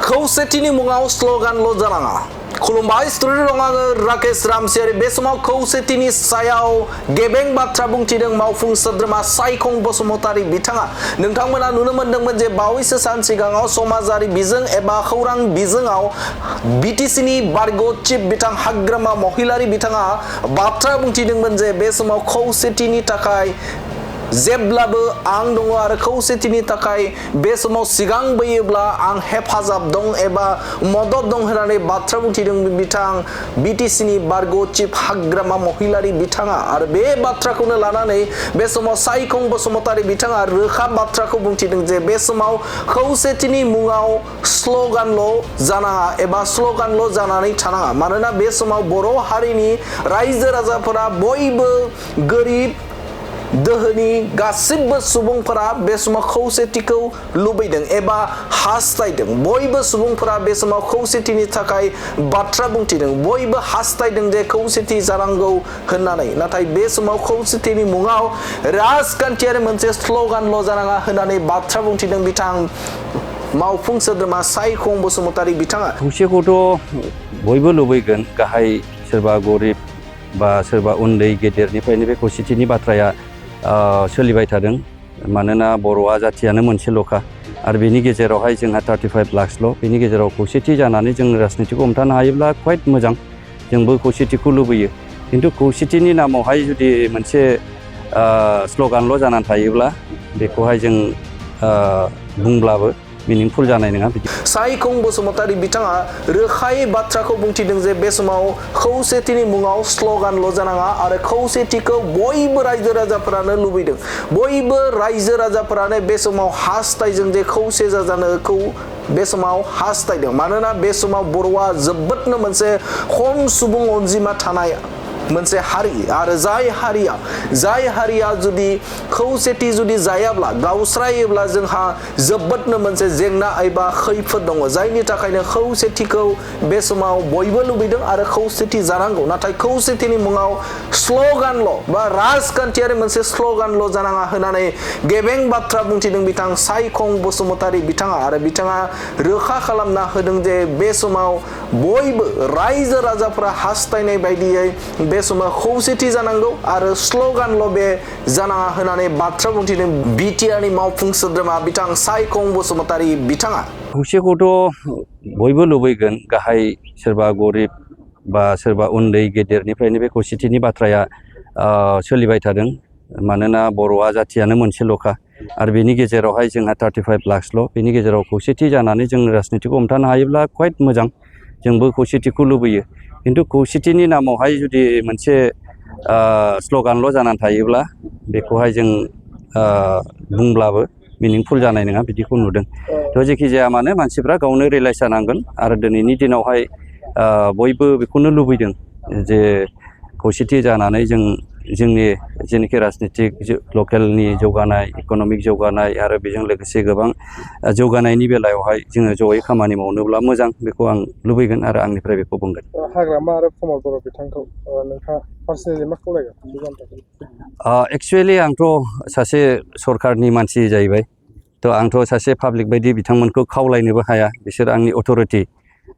खौसेथिनि मुङाव स्ल'गानल' जानाङा। खुलुमबाय स्टुडिअ दं आङो राकेश रामसियारि। बे समाव खौसेथिनि सायाव गेबें बाथ्रा बुंथिदों मावफुं सोद्रोमा सायखं बसुमतारी बिथाङा। नोंथांमोना नुनो मोन्दोंमोन जे बावैसो सान सिगाङाव समाजारि बिजों एबा खौरां बिजोङाव बिटिसिनि बारग' चिफ बिथां हाग्रामा महिलारि बिथाङा बाथ्रा बुंथिदोंमोन जे बे समाव खौसेथिनि थाखाय जेब्लाबो आं दङ आरो खौसेथिनि थाखाय बे समाव सिगां बोयोब्ला आं हेफाजाब दं एबा मदद दं होननानै बाथ्रा बुंथिदों बिथां बिटिसिनि बारग' चिफ हाग्रामा महिलारि बिथाङा। आरो बे बाथ्राखौनो लानानै बे समाव सायखं बसुमतारी बिथाङा रोखा बाथ्राखौ बुंथिदों जे बे समाव खौसेथिनि मुङाव स्ल'गानल' जानाङा एबा स्ल'गानल' जानानै थानाङा। मानोना बे समाव बर' हारिनि रायजो राजाफोरा बयबो गोरिब दोहोनि गासिबो सुबुंफोरा बे समाव खौसेथिखौ लुबैदों एबा हास्थायदों। बयबो सुबुंफोरा बे समाव खौसेथिनि थाखाय बाथ्रा बुंथिदों। बयबो हास्थायदों जे खौसेथि जानांगौ होननानै। नाथाय बे समाव खौसेथिनि मुङाव राजखान्थियारि मोनसे स्ल'गानल' जानाङा होननानै बाथ्रा बुंथिदों बिथां मावफुं सोद्रोमा सायखं बसुमतारी बिथाङा। खौसेखौथ' बयबो लुबैगोन, गाहाय सोरबा गरिब बा सोरबा उन्दै गेदेरनिफ्रायनो बे खौसेथिनि बाथ्राया सोलिबाय थादों। मानोना बर'आ जाथियानो मोनसेल'खा आरो बेनि गेजेरावहाय जोंहा 35 लाखसल'। बेनि गेजेराव खौसेथि जानानै जों राजनितिखौ हमथानो हायोब्ला क्वाइट मोजां। जोंबो खौसेथिखौ लुबैयो। खिन्थु खौसेथिनि नामावहाय जुदि मोनसे स्ल'गानल' जानानै थायोब्ला बेखौहाय जों बुंब्लाबो मिनिंफुल जानाय नङा। सायखं बसुमतारी बिथाङा रोखायै बाथ्राखौ बुंथिदों जे बे समाव खौसेथिनि मुङाव स्ल'गानल' जानाङा आरो खौसेथिखौ बयबो रायजो राजाफोरानो लुबैदों। बयबो रायजो राजाफोरानो बे समाव हास्थायजों जे खौसे जाजानोखौ बे समाव हास्थायदों। मानोना बे समाव बर'आ जोबोदनो मोनसे खम सुबुं अनजिमा थानाय मोनसे हारि आरो जाय हारिया जुदि खौसेथि जुदि जायाब्ला गावस्रायोब्ला जोंहा जोबोदनो मोनसे जेंना एबा खैफोद दङ। जायनि थाखायनो खौसेथिखौ बे समाव बयबो लुबैदों आरो खौसेथि जानांगौ। नाथाय खौसेथिनि मुङाव स्ल'गानल' बा राजखान्थियारि मोनसे स्ल'गानल' जानाङा होननानै गेबें बाथ्रा बुंथिदों बिथां सायखं बसुमतारी बिथाङा। आरो बिथाङा रोखा खालामना होदों जे बे समाव बयबो रायजो राजाफोरा हास्थायनाय बायदियै बे समाव खौसेथि जानांगौ आरो स्ल'गानल' बे जानाङा होननानै बाथ्रा बुंथिदों बिटिआरनि मावफुं सोद्रोमा बिथां सायखं बसुमतारी बिथाङा। खौसेखौथ' बयबो लुबैगोन, गाहाय सोरबा गरिब बा सोरबा उन्दै गेदेरनिफ्रायनो बे खौसेथिनि बाथ्राया सोलिबाय थादों। मानोना बर'आ जाथियानो मोनसेल'खा आरो बेनि गेजेरावहाय जोंहा 35 लाखसल'। बेनि गेजेराव खौसेथि जानानै जों राजनितिखौ हमथानो हायोब्ला क्वाइट मोजां। जोंबो खौसेथिखौ लुबैयो। खिन्थु खौसेथिनि नामावहाय जुदि मोनसे स्ल'गानल' जानानै थायोब्ला बेखौहाय जों बुंब्लाबो मिनिंफुल जानाय नङा, बिदिखौ नुदों। थ' जेखि जाया मानो मानसिफ्रा गावनो रियेलाइज जानांगोन आरो दिनैनि दिनावहाय बयबो बेखौनो लुबैदों जे खौसेथि जानानै जोंनि जेनोखि राजनितिक लकेलनि जौगानाय, इक'नमिक जौगानाय आरो बेजों लोगोसे गोबां जौगानायनि बेलायावहाय जोङो जयै खामानि मावनोब्ला मोजां, बेखौ आं लुबैगोन आरो आंनिफ्राय बेखौ बुंगोन। हाग्रामा आरो कमल बर' बिथांखौ नोंथाङा पार्सनेलि मा खावलायगोन? एक्सुवेलि आंथ' सासे सरकारनि मानसि जाहैबाय। थ' आंथ' सासे पाब्लिक बायदि बिथांमोनखौ खावलायनोबो हाया। बिसोर आंनि अथ'रिटि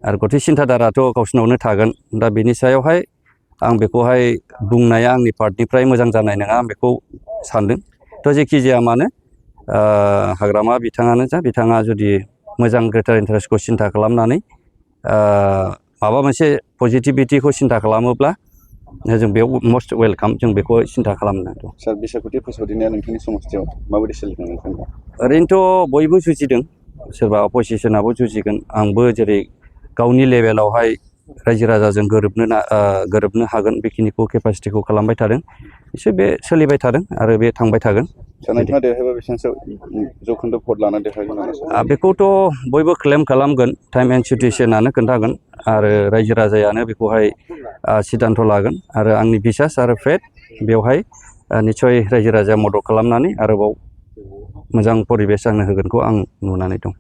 आरो गथै सिन्थाधाराथ' गावसिनावनो थागोन। दा बेनि सायावहाय आं बेखौहाय बुंनाया आंनि पार्टनिफ्राय मोजां जानाय नङा, आं बेखौ सानदों। थ' जेखि जाया मानो हाग्रामा बिथाङानो जा, बिथाङा जुदि मोजां ग्रेटार इन्टारेस्टखौ सिन्था खालामनानै माबा मोनसे पजिटिभिटिखौ सिन्था खालामोब्ला जों बेयाव मस्ट वेलकाम, जों बेखौ सिन्था खालामनांगौ। सार, बिसायख'थि फोसावदिनाया नोंथांनि समस्थियाव माबायदि सोलिदों नोंथांनि? ओरैनोथ' बयबो जुजिदों, सोरबा अपजिसनाबो जुजिगोन। आंबो जेरै गावनि लेभेलावहाय रायजो राजाजों गोरोबनो हागोन बेखिनिखौ केपासिटिखौ खालामबाय थादों। एसे बे सोलिबाय थादों आरो बे थांबाय थागोन। नोंथाङा देरहायोबा बेसेबांसो जौखोन्दो भट लाना देरहागोन? बेखौथ' बयबो क्लेम खालामगोन, टाइम एन्ड सिटुवेसनानो खोन्थागोन आरो रायजो राजायानो बेखौहाय सिद्धान्त लागोन। आरो आंनि बिसास आरो फेथ बेवहाय निस्सय रायजो राजाया मदद खालामनानै आरोबाव मोजां परिबेस आंनो होगोनखौ आं नुनानै दं।